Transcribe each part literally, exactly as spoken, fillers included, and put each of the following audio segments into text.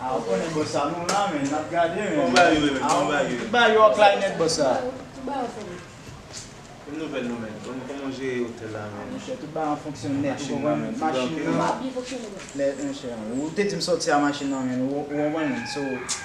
Ah, ou konnen bòs sa, nou la, men, n ap gade, men. Kòman bagay yo ye, men? Ah, kòman bagay yo ye? Tout bagay yo klè nèt, bòs sa. Tout bagay anfòm. Ki nouvèl nou, men? Kòman, kòman w jere otèl la, men? Monchè, tout bagay an fonksyone nèt, ou konprann? Machin nan, men, tout bagay ok? Machin nan, lè, monchè, ou te di m sòti a machin nan, men, ou, ou konprann, men. So,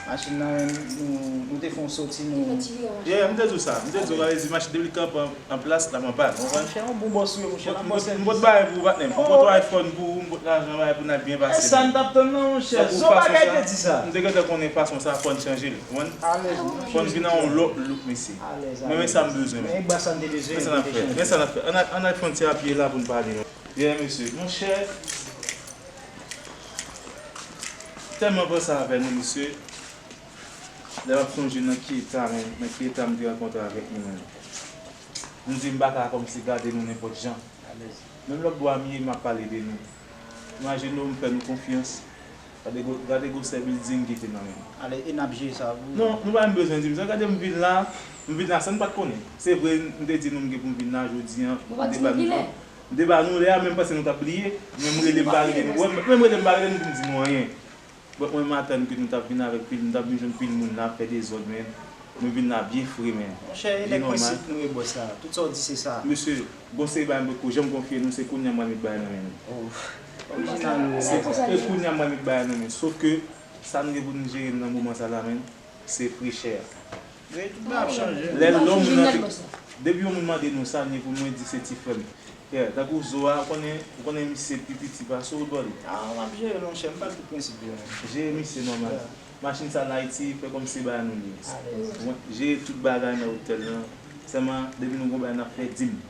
machin nan, men, nou, nou te fè yon sòti, nou. Yeah, m te di w sa. M te di w, sa vle di machin depi l kanpe an plas, l ap an pàn, ou konprann? Monchè, yon bon bòs ou ye, monchè. M pot, m pot, m pot bagay pou ou, patnè m. M pot iPhone pou ou, m pot lajan bagay pou n al byen pase. E sa n t ap tann nan, monchè. Tankou fason sa, m te gentan konnen fason sa, fò n chanje l, ou konprann? Fò n vin nan yon lòt look, mesye. Mwen, men sa m bezwen, men. Men sa n ap fè, men sa n ap fè. Ann al, ann al fè yon ti apye la pou n pale, non. Yeah, mesye. Monchè, tèlman panse avè nou, mesye. Lè m ap sonje nan ki eta, men, nan ki eta m te rankontre avèk nou, men. M di m pa ka kòmsi gade nou nenpòt jan. Menm lòt bò a m ye, m ap pale de nou. Imajine w, m fè nou konfyans. Gade gwo, gade gwosè bilding ki te nan men m. Ale, e n ap jere sa pou. Non, nou pa menm bezwen di m sa. Gade m vin la, m vin la san n pa t konnen. Se vre, m te di nou m gen pou m vin la jodi a. M te ba nou, m te ba nou lè a, men m panse nou t ap bliye. Men m rele m pa rele nou. Wè, men m rele m pa rele nou pou m di nou anyen. Bon, mwen, m atann ke nou t ap vin avèk pil, nou t ap vin jwenn pil moun la, ap fè dezòd, men nou vin la byen fre, men. Monchè, e nèg prensip nou ye, bòs la. Tout sa w di, se sa. Mesye, gon seri bagay m potko janm konfye nou, se kounye a m pral met bagay nan men nou. Oh. Orijinal ou ye. Se, se kounye a m pral met bagay nan men. Sof ke sa nou gen pou nou jere nan moman sa la, men, se prechè a. Wi, tout bagay ap chanje. Lè lè yon moun nan te, depi yon moun mande nou sa, nou ye pou mwen di se ti frè m. Yeah, tankou Zo a, ou konnen, ou konnen misye pi piti pase w, bòl. Ah, m ap jere l, monchè, m pa sou prensip yo, non. Jere misye nòmal. Yeah. Machin sa n Ayiti, fè kòmsi se ba nou li ye. Alèz. Ou konprann? Jere tout bagay nan otèl lan. Sèlman, depi nou gon bagay n ap fè, di m.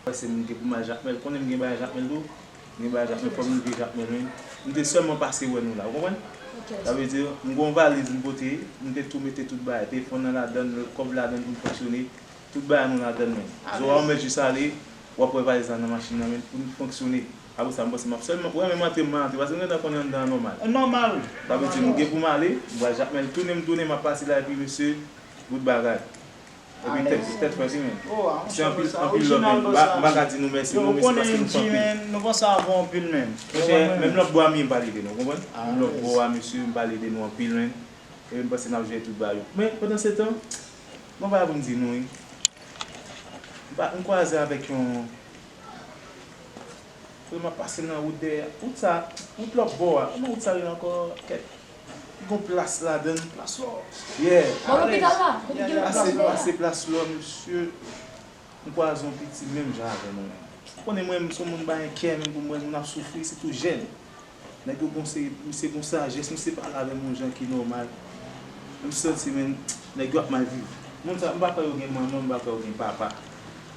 Pase m gen pou m al Jakmèl. Konnen m gen bagay Jakmèl tou. M gen bagay Jakmèl, fò m rive Jakmèl, men. M te sèlman pase wè nou la, ou konprann? Ok. Sa vle di, m gon valiz m pote, m te tou mete tout bagay, telefòn nan ladann, kòb ladann pou m fonksyone. Tout bagay nou ladann, men. Zo a, ou mèt jis ale, w ap wè valiz la nan machin nan, men, pou n fonksyone. Apre sa, m panse m ap sèlman, ou wè, menm antre m antre, paske m gentan konnen anndan an nòmal. Nòmal. Sa vle di, m gen pou m ale, m pral Jakmèl, tounen m tounen, m ap pase la, epi mesye, bout bagay. Epi tèt, tèt frèt wi, men. Se anpil, anpil love, men. M pa, m pa ka di nou mèsi, non, men se paske nou fè anpil. Nou panse avè w anpil, men. Monchè, menm lòt bò a m ye, m pale de nou, konprann? Menm lòt bò a, mesye, m pale de nou anpil, men. Epi m panse n ap jere tout bagay yo. Men, pandan se tan, gon bagay pou m di nou, wi. M pa, m kwaze avèk yon, kote m ap pase nan wout dèyè a. Wout sa, wout lòt bò a. Kòman wout sa rele ankò? Kèt. Gon plas ladann. Plas lò. Yeah. Bò lopital la. Kote gen plas lò a? Pase, pase plas lò, mesye. M kwaze yon piti menm jan avè nou menm. Ou konnen mwen, m se yon moun ba yon kè, men pou mwen, moun ap soufri, sitou jèn. Nèg yo gon se, misye gon sajès, misye pale avè m yon jan ki nòmal. M santi, men, nèg yo ap mal viv. Moun sa, m pa kwè yo gen manman, m pa kwè yo gen papa.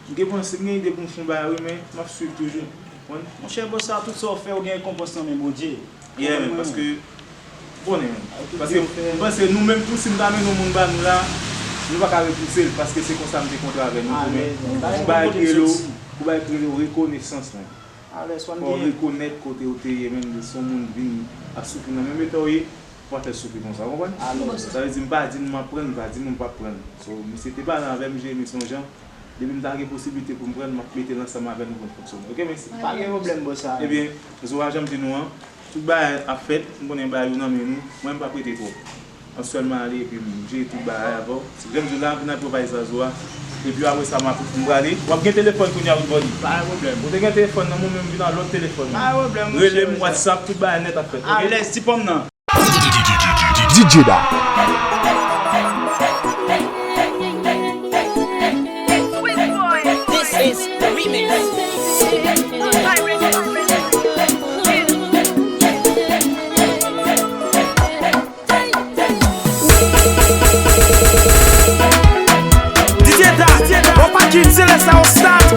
M gen panse, m gen ide pou m fè yon bagay, wi, men m ap swiv toujou. Ou konprann? Monchè, bòs sa, tout sa w fè, ou gen rekonpans nan men Bondye. Yeah, men, paske, konnen, men. Paske, m panse nou menm tou, si m ta mennen yon moun ba nou la, nou pa ka repouse l, paske se konsa m te kontre avè nou tou, men. Pou bagay ki rele w, pou bagay ki rele w rekonesans, men. Fò w rekonèt kote w te ye, menm si yon moun vin ap soufri nan menm eta w ye, ou pa fè l soufri konsa, ou konprann? Sa vle di, m pa di nou m ap pran l, m pa di nou m p ap pran l. So, misye te pale avè m, jere misye yon jan. Depi m ta gen posiblite pou m pran l, m ap mete l ansanm avè nou pou n fonksyone. Oke, mèsi. Pa gen pwoblèm, bòs sa. Ebyen, Zo a, jan m di nou an, tout bagay ap fèt, m konnen bagay yo nan men nou, mwen m p ap rete twòp. M ap sèlman ale epi m jere tout bagay avè w. Jan m di w la, vin ak pwòp valiz la, Zo a. Epi apre sa, m ap, m prale. W ap gen telefòn kounye a, Woodbody. Pa gen pwoblèm. Ou te gen telefòn nan men w, men m vin ak lòt telefòn. Pa gen pwoblèm, monchè. Rele m, WhatsApp, tout bagay nèt ap fèt, oke? Alèz, ti pòm nan. D J Da. This is the remix. D J Da, Opa King, se lè sa, on start.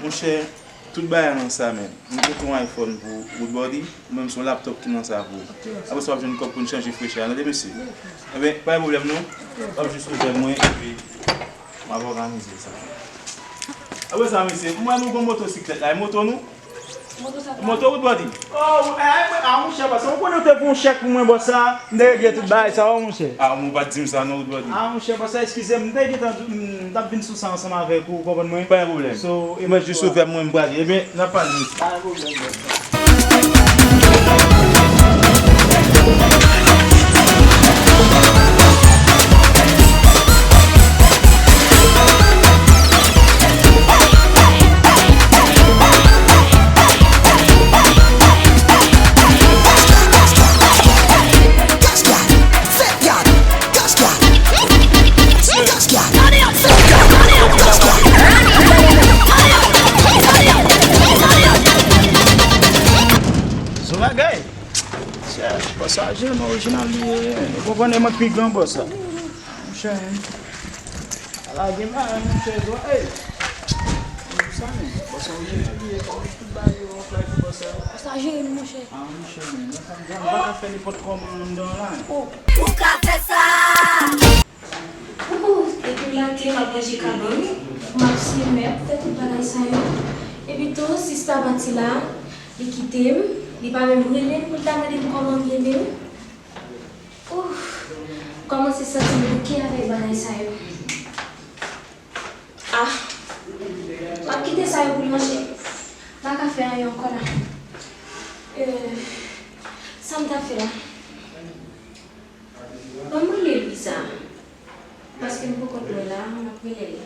Monchè, tout bagay nan sa, men. M pote yon iPhone pou Woodbody, ou menm se yon laptop ki nan sa pou ou. Apre sa, w ap jwenn kòb pou n chanje frechè a, tande, mesye? Ebyen, pa gen pwoblèm, non. W ap jis ouvè mwen, epi m ap òganize sa. Apre sa, mesye, m wè nou gon motosiklèt la, e moto nou? Moto sa pa. Moto ou, bòdi? Oh, eh, eh, ah, monchè, paske ou konnen ou te pran yon chèk pou mwen, bòs sa, m te regle tout bagay sa, oh, monchè. Ah, ou pa t di m sa, non, ou, bòdi. Ah, monchè, bòs sa, eskize m, m te gentan, m, m t ap vin sou sa ansanm avèk ou, ou konprann mwen? Pa gen pwoblèm. So, e mwen jis ouvè mwen, m prale. Ebyen, n ap pale, mesye. Pa gen pwoblèm, bòs. Son bagay. Chè, bòs sa jèn orijinal li ye. Ou konprann, e mwen k pi gran bòs sa. Monchè, ala gen bagay, monchè, bò, ey. Sa men, bòs sa orijinal li ye, tout bagay yo an flay pou bòs sa. Bòs sa jere nou, monchè. Ah, monchè, men, nou pa ka fè nenpòt kòman anndan la. Oh. Ou ka fè sa. Ooh, depi maten m ap ranje kabann, m ap siye mèb, fè tout bagay sa yo. Epi tou, sista pati la, li kite m, li pa menm rele m pou l ta mande m kòman m ye menm. Ooh, m kòmanse santi m bouke avèk bagay sa yo. Ah, m ap kite sa yo pou l ranje. M pa ka fè anyen ankò la. Euh, sa m ta fè la? Ban m rele Louisa, paske m poko t wè l la, m ap rele l.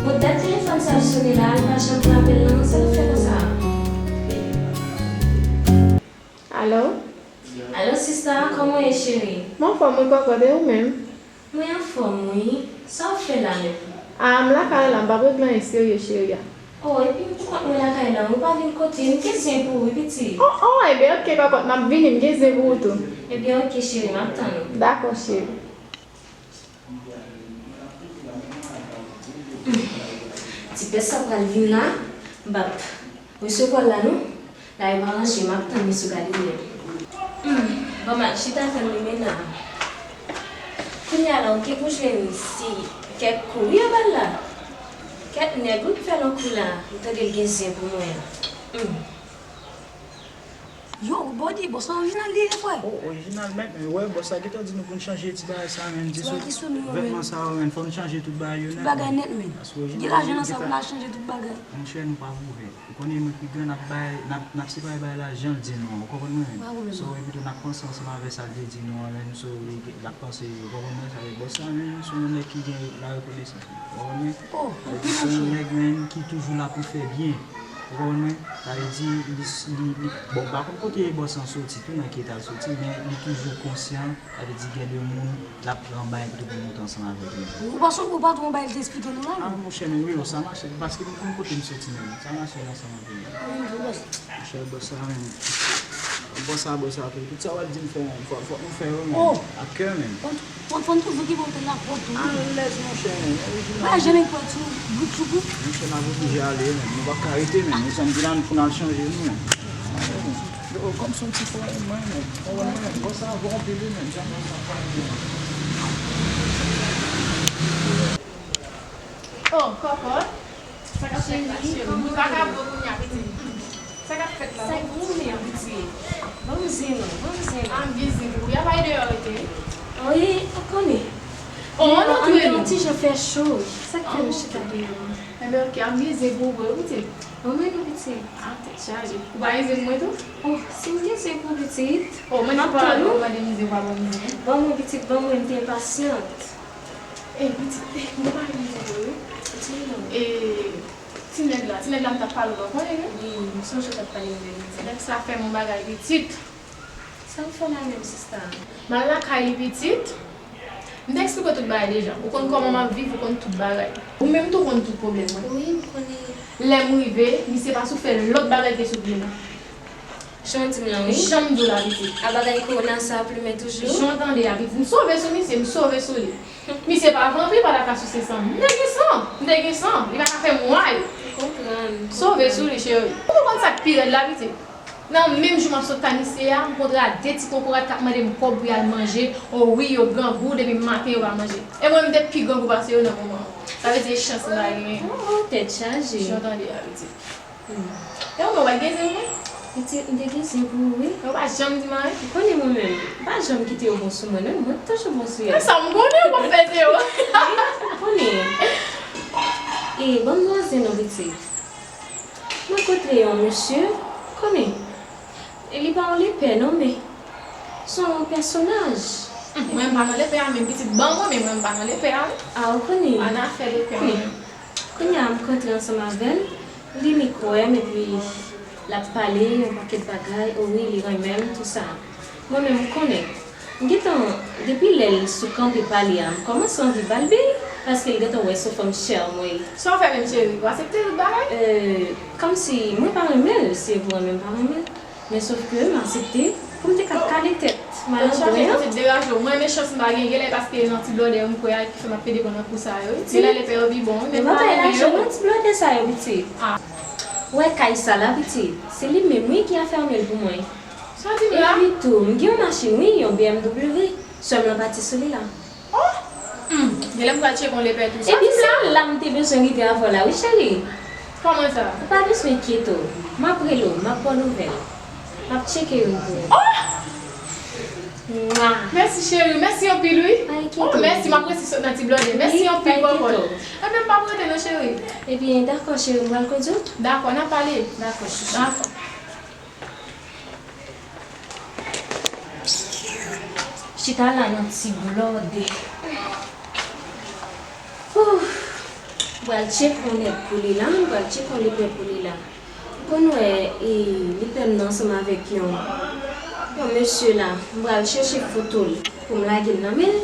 Bon, dat telefòn sa ap sone la, li pa janm pran apèl lan, sa l ap fè konsa a? Alo? Alo, sista, kòman w ye, cheri? M anfòm, wi, kòkòt, e ou menm? Mwen anfòm, wi. Sa w ap fè la menm? A, m lakay la, m p ap regle anyen serye, cheri a. Oh, epi m pou kont mwen lakay la, ou pa vin kote m, m gen zen pou ou, wi, pitit. Oh, oh, ebyen, oke, kòkòt, m ap vini, m gen zen pou ou tou. Ebyen, oke, cheri, m ap tann ou. Dakò, cheri. Hmm. Ti pès sa pral vin la, m p ap resevwa l la, non. La yo pa ranje, m ap tann li sou galeri a. Hmm, bon, m al chita tann li menm la. Kounye a la, oke, pou jwenn si kèk kou wi yo ba l la. Kèk nèg wi k fè l yon kou la, m tande l gen zen pou mwen. Hmm. Yo, bòdi, bòs sa orijinal li ye, frè. Oh, orijinal, men, men, wè, bòs sa gentan di nou pou n chanje ti bagay sa, men, di sou vètman sa yo, men, fò n chanje tout bagay yo nèt, men. Tout bagay nèt, men. Gen lajan nan sa pou n al chanje tout bagay. Monchè, nou pa ouvè. Ou konnen mwen pi gran, n ap bay, n ap, n ap separe bagay la jan l di nou an, ou konprann mwen menm? Pa pwoblèm. So, epi tou, n ap panse ansanm avè sa l te di nou an, menm, so, li, l ap panse, ou konprann mwen, sa vle bòs sa menm, se yon nèg ki gen la rekonesans, ou konprann mwen? Oh, anpil, monchè. Se yon nèg, menm, ki toujou la pou fè byen, ou konprann mwen? Sa vle di, li, li, li, bon, m pa konn kote bòs lan soti tou, nan ki eta l soti, men li toujou konsyan. Sa vle di gen de moun l ap pran bay pou te pou monte ansanm avèk li. Ou pa sonje ou patwon bay li te esplike nou la, non? Ah, monchè, men wi, sa mache. Paske m konn kote m soti menm. Sa mache ansanm avèk li. Wi, wi, bòs. Monchè, bòs sa menm. Bòs sa, bòs sa tou. Tout sa w ap di m fè, fò, fòk nou fè yo menm. Oh! Ak kè menm. Fò, fò, fò n toujou gen bon tèt la pwòp tou, wi. Alèz, monchè, men. Orijinal. Pa janm pran ti bout sou bout. Monchè, n ap oblije ale menm. Nou p ap ka rete menm. Nou sanble pou n al chanje nou menm. Yo, kòm se yon ti frè mwen, men, mwen, men, bòs sa bon anpil, wi, men, janm nan sa pa gen. Oh, kòkòt. Sa k ap fèt la, cheri? Bout vagabon kounye a, pitit. Sa k ap fèt la? Sa k goumen an, pitit? Ban m zen non, ban m zen non. Ah, m gen zen pou ou. Y ap al deyò rete, wi. Wi, ou konnen. Oh, ann antre non. Yon ti jan fè cho. Sa k fè nou chita deyò an? Enben, oke, a m gen zen pou ou vre, wi, pitit. Ban mwen non, pitit. Ah, tèt chaje. Ou pa gen zen pou mwen tou? Oh, si m gen zen pou ou, pitit. Oh, mwen nan pa mande m zen, ou pa ban m zen. Ban mwen, pitit, ban mwen, m te enpasyant. Eh, pitit, eh, mwen pa gen zen pou ou, wi. Di non. Eh, ti nèg la, ti nèg la m t ap pale w la, ou konnen, wi? Wi, m sonje w t ap pale m de li. Ti nèg sa fè m yon bagay, pitit. Sa l fè la menm, sista? M al lakay li, pitit. M te eksplike w tout bagay deja. Ou konn kòman m ap viv, ou konn tout bagay. Ou menm tou konn tout pwoblèm mwen. Wi, m konnen. Lè m rive, misye pa sou fè lòt bagay ke sou pye mwen. Jan w di m lan, wi. Jan m di w la, pitit. A bagay kowona sa ap limen toujou. Jan w tande a, pitit. M sove sou misye, m sove sou li. Misye pa vanpi, pa ta ka souse san m. M te gen san, m te gen san. Li pa ka fè m wayou. M konprann. Sove sou li, cheri. Ou konprann sa k pi rèd la, pitit? Nan menm jou m ap sot kay misye a, m kontre ak de ti kokorat k ap mande m kòb pou y al manje. O wi, yo grangou, depi maten yo pa manje. E mwen, m te pi grangou pase yo nan moman an. Sa vle di e chans m pa genyen. Oh, oh, tèt chaje. Jan w tande a, pitit. Hmm. E ou menm, ou pa t gen zen vre? Pitit, m te gen zen pou ou, wi. Ou pa janm di m anyen. Ou konnen mwen menm, m pa janm kite yo bon sou mwen, non, mwen toujou bon sou yo. E sa m konnen, ou p ap fè zen yo. Wi, ou konnen. E, ban m di w zen non, pitit. Mwen kontre yon mesye, konnen. E li pa yon lepè, non, men se yon pèsonaj. Hmm, mwen pa nan lepè a, menm pitit ban mwen, men mwen pa nan lepè a, wi. A, ou konnen. Pa nan afè lepè a, menm. Kounye a, m kontre ansanm avè l, li mikwo m, epi l ap pale yon pakèt bagay, o wi, li renmen m, tou sa. Mwen menm, m konnen. M gentan, depi lè l sou kanpe pale a, m kòmanse anvi ba l byen, paske l gentan wè se yon fanm chè mwen ye. Sa w fè menm, cheri? Ou aksepte tout bagay? Euh, kòmsi mwen pa renmen l, se vre, mwen pa renmen l. Men sòf ke m aksepte pou m te ka kale tèt malandren an. Chanje pitit, deraje w. Mwen, men chans m pa gen, genlè paske nan ti blòdè yo m kwè a ki fè m ap pede pran nan kou sa yo. Genlè lepè yo pi bon, wi, men m pa renmen yo. Ti blòdè sa yo, pitit. Ah. Ou wè kay sa la, pitit. Se li menm, wi, ki afème l pou mwen. Sa w di m la? Epi tou, m gen yon machin, wi, yon B M W. Sè m lan pati sou li la. Oh! Hmm, genlè m pral tcheke yon lepè tou. Epi se la m te bezwen rive avè w la, wi, cheri. Kòman sa? Ou pa bezwen enkyete w. M ap rele w, m ap ba w nouvèl. M ap tcheke youn pou ou. Oh! Mwa! Mèsi, cheri. Mèsi anpil, wi. Pa enkyete w. Oh, mèsi, m ap resi sot nan ti blòdè. Mèsi anpil, bòbòt. Wi, pa enkyete w. Ebyen, m p ap rete non, cheri. Ebyen, dakò, cheri, m pral kondwi w. Dakò, n a pale. Dakò, chouchou. Dakò. Chita la nan ti blòdè. Ouf! M pral tcheke yon nèg pou li la, m pral tcheke yon lepè pou li la. Ou konn wè, e, lepè m nan ansanm avèk yon, yon mesye la. M pral chèche foto l pou m lage l nan men l.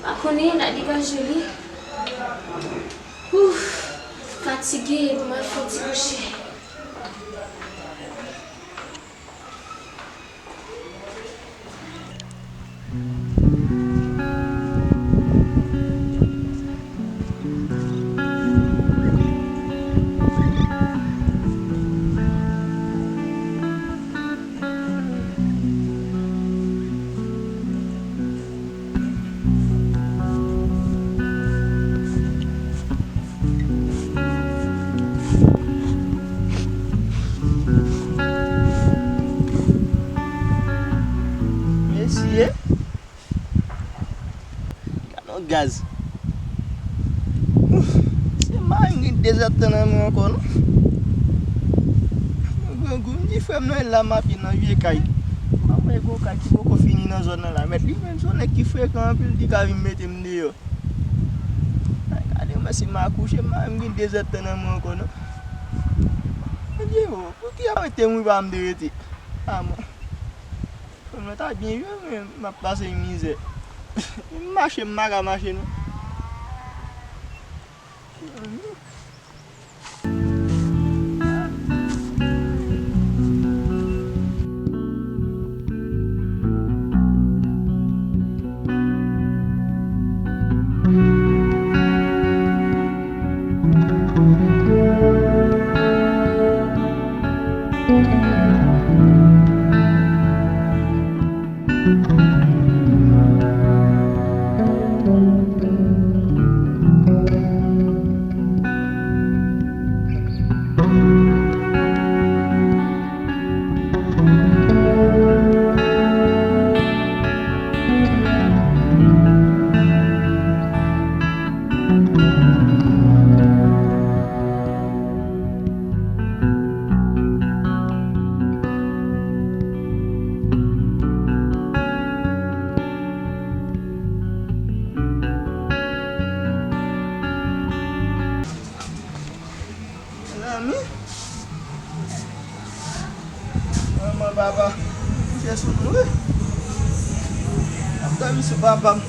Pa konnen l a degaje li. Ouf! Fatige, pou m al fè yon ti kouche. Mesye, gade yon gaz. Ouf, se mari m gen dezèdtan nan men ankò, non. Mwen grangou, m di frè m nan, e la m ap ye nan vye kay. M ap wè gwo kay ki poko fini nan zòn nan la. Mèt li menm se yon nèg ki frekan anpil, li ka vin mete m deyò. Ay, gade mwen, si m akouche, m pa menm gen dezèdtan nan mwen ankò, non. Bondye o, pou ki ap rete m wi, pa m de rete? A mwen. Mwen ta byen jwe, men m ap pase mizè. M mache, m pa ka mache, non. Mezanmi. Manman, papa, kouche sou nou, wi. M ap dòmi sou papa m.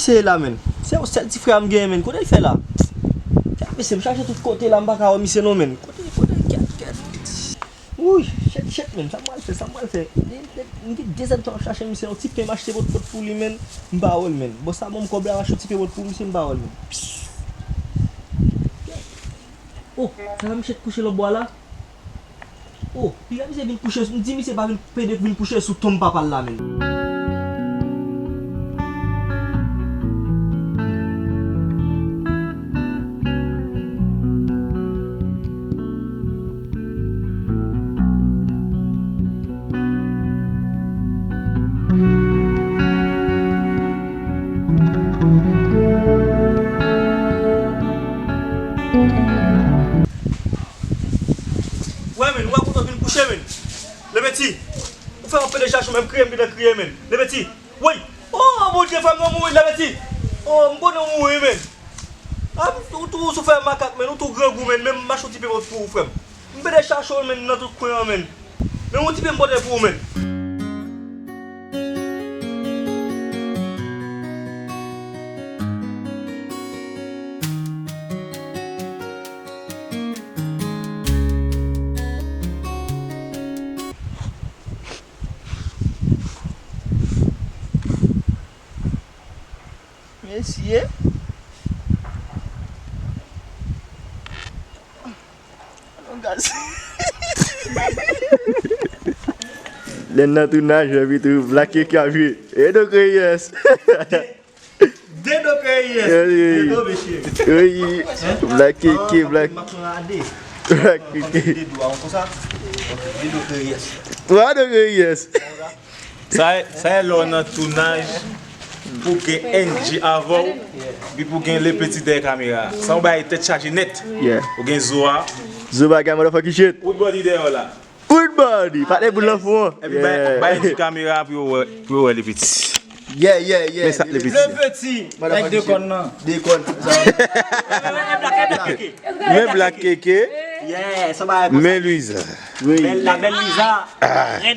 Misye la, menn. Se yon sèl ti frè a m genyen, menn. Kote l fè la? Kèt, mesye, m chache tout kote la, m pa ka wè misye non, menn. Kote, kote, kèt, kèt. Wouy, shit, shit, menn. Sa m pral fè, sa m pral fè? M gen de zèdtan ap chache misye, yon ti pen m achte potpot pou li, menn. M pa wè l, menn. Bon, sa bon, m kòb la, m achte yon ti pen potpot pou misye, m pa wè l, menn. Oh, sa fè misye t kouche lòt bò a la? Oh, piga misye vin kouche, m di misye pa vin pede vin kouche sou tonm papa l la, menn. Wè, menn, ou pa kontan vin kouche, menn. Lepeti, ou fè m ap pede chache w, menm kriye m gentan kriye, menn. Lepeti, woy! Oh, Bondye, fè m nan mouri, Lepeti! Oh, m konnen w mouri, menn. Ah, ou tou, ou tou fè makak, menn, ou tou grangou, menn, men m mache yon ti pen pou ou, frè m. M pede chache w, menn, nan tout kwen an, menn. Men yon ti pen m pote pou ou, menn. Mesye. Alon gaz. Lè n nan tounaj, epi tou Black Keke ap jwe. E do Reyes. Dedo Reyes. Dedo, mesye. Wi. Black Keke, Black. Black Keke. Dedo, a, konsa. Dedo Reyes. Wa do Reyes. Sa, sa e lè w nan tounaj, pou gen N G avè w, epi pou gen Lepeti dèyè kamera. Sa yon bagay tèt chaje nèt. Yeah. Ou gen Zo a. Zo bagay, motherfucking shit. Woodbody dèyè w la. Woodbody, patnè boul nan fon an. Epi bay, bay N G kamera pou yo wè, pou yo wè Lepeti. Yeah, yeah, yeah. Men sa Lepeti. Lepeti, avèk de kòn nan. De kòn. Men Black Keke. Yeah, sa bagay konsa. Men Luiza. Wi. Bèl, la bèl Liza. Ah.